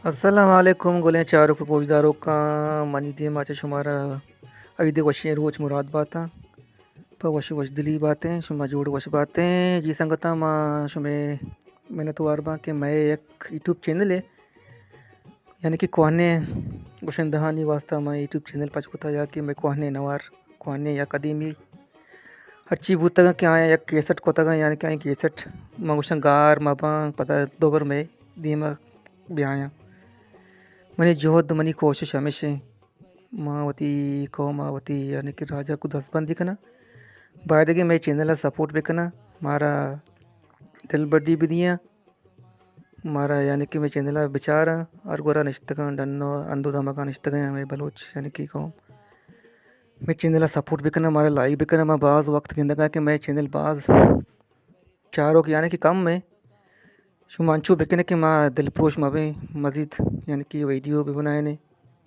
السلام علیکم گلیں چاروک ءُ گوشداروکاں، منی دیم ءَ چہ شمارا عید ءِ وشیں روچ مراد باتاں۔ پہ وش ءُ وشدلی باتیں، شما جوڑ وش باتیں۔ جی سنگتاں، ما شمے منتوار باں کہ مئے یک یوٹیوب چینل ءَ، یعنی کہ کوہنیں گشندہانی واسطہ ما یوٹیوب چینل پچ کتا، یا کہ مئے کوہنیں نوار، کوہنیں یا قدیمی ہرچی بوتگاں کہ آیاں یک کیسٹ کتگاں، یعنی کہ آئی کیسٹ ما گوشاں گار ما باں، پدا دوبر مئے دیما بیایاں۔ منی جہد، منی کوشش ہمیش ایں، ما وتی قوم ءَ، وتی یعنی کہ راج ءَ کو دستبندی کناں۔ بایدگیں مئے چینل ءَ سپورٹ بکناں، مارا دلبڈی بدیاں، مارا یعنی کہ مئے چینل ءَ بچاراں۔ ہر گورا نشتگاں، ڈن ءُ ہند ءُ دمگاں نشتگاں مئے بلوچ یعنی کہ قوم۔ مئے چینل ءَ سپورٹ بکناں، مارا لائک بکناں۔ ما باز وقت گندگاں کہ مئے چینل باز چاروک یعنی کہ کم ایں۔ شما انچو بکنے کہ ما دلپروش مبیں، مزید یعنی کہ ویڈیو بہ بنائینے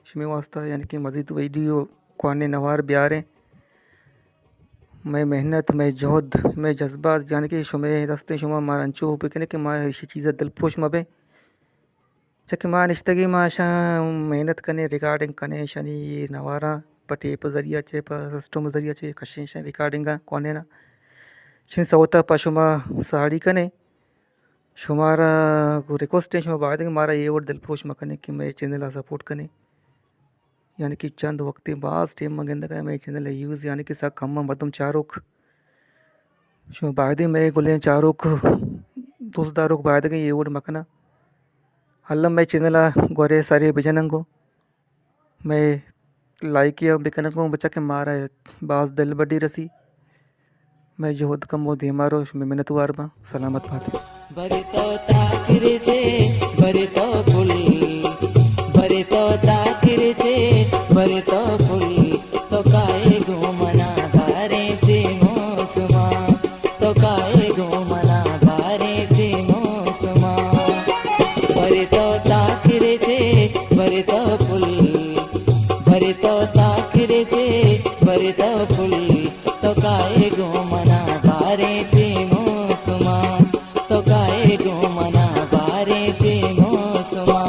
شمے واسطہ، یعنی کہ مزید ویڈیو کوہنیں نوار بیاریں۔ مئے محنت، مئے جہد، مئے جذبات، یعنی کہ شمے دستیں، شما مارا انچو بکنے کہ ما ایشی چیزا دلپروش مبیں۔ چہ کہ ما نشتگیں، ما اشاں محنت کنیں، ریکارڈنگ کنیں، اشانی نواراں پہ ٹیپ ذریعہ چہ، پہ سسٹم ذریعہ چہ کشیں، اشانی ریکارڈنگاں کوہنیناں، اشانی سوتا پہ شما ساڑی کنیں۔ شمارا گوں ریکویسٹ ایں، شما باید کہ مارا اے وڑ دلپروش مکنیں کہ مئے چینل ءَ سپورٹ کنیں۔ یعنی کہ چند وقتے باز ٹیم من گندگا مئے چینل ءِ ویوز یعنی کہ سک کم ایں، مردم چاروک۔ شما بایدیں مئے گلیں چاروک، دوست داروک بایدگیں اے وڑ مکناں۔ الم مئے چینل ءَ گورے سرے بجنن گوں، مئے لائکی ہم بکنن گوں، بچا کہ مارا باز دل بڈی رسی۔ مئے جہد کمو دیما رو، شمے منتوار باں۔ سلامت بات۔ برے تو تاکرے چے، برے تو پل، برے تو تاکرے چے، برے تو پل، تو کائے گوں منا باریں چے موسما، تو کائے گوں منا باریں چے موسما۔ برے تو تاکرے چے، برے تو پل، برے تو تاکرے چے، برے تو پل، تو کائے گوں منا باریں چے موسما، تو کائے گوں منا باریں چے موسما۔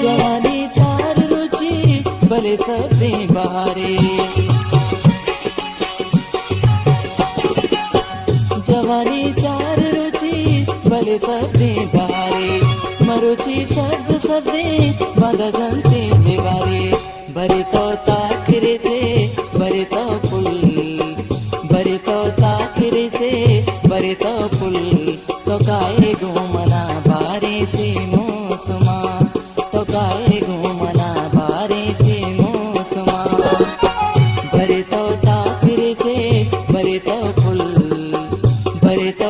جوانی چار روچی بلے سبزیں بہارے، جوانی چار روچی بلے سبزیں بہارے، مروچی سبز سبزیں باندا جنتیں دیوارے۔ برے تو تاکرے چے، برے تو پل، برے تو تاکرے چے، برے تو پل، تو کائے گوں منا باریں چے موسما، تو کائے گوں منا باریں چے موسما۔ برے تو تاکرے چے، برے تو پل، برے تو